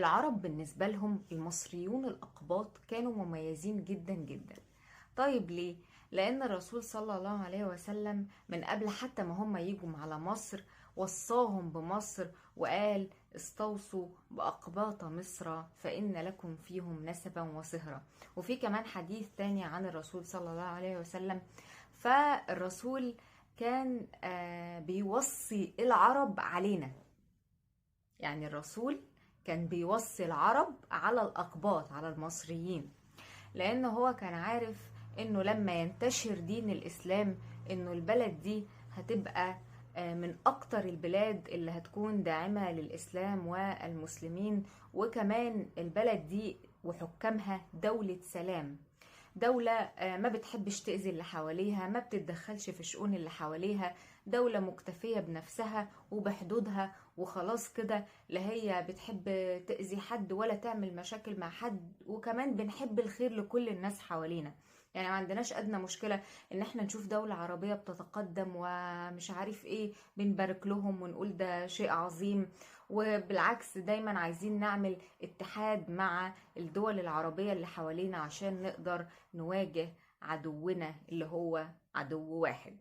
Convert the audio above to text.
العرب بالنسبة لهم المصريون الأقباط كانوا مميزين جدا جدا. طيب ليه؟ لأن الرسول صلى الله عليه وسلم من قبل حتى ما هم يجوا على مصر وصاهم بمصر وقال استوصوا بأقباط مصر فإن لكم فيهم نسبا وصهرا. وفي كمان حديث تاني عن الرسول صلى الله عليه وسلم، فالرسول كان بيوصي العرب علينا. يعني الرسول كان بيوصي العرب على الأقباط، على المصريين، لأنه هو كان عارف إنه لما ينتشر دين الإسلام إنه البلد دي هتبقى من أكتر البلاد اللي هتكون داعمة للإسلام والمسلمين، وكمان البلد دي وحكامها دولة سلام، دولة ما بتحبش تأذي اللي حواليها، ما بتتدخلش في شؤون اللي حواليها، دولة مكتفية بنفسها وبحدودها وخلاص كده، لا هي بتحب تأذي حد ولا تعمل مشاكل مع حد، وكمان بنحب الخير لكل الناس حوالينا. يعني ما عندناش أدنى مشكلة إن احنا نشوف دولة عربية بتتقدم ومش عارف إيه، بنبارك لهم ونقول ده شيء عظيم، وبالعكس دايما عايزين نعمل اتحاد مع الدول العربية اللي حوالينا عشان نقدر نواجه عدونا اللي هو عدو واحد.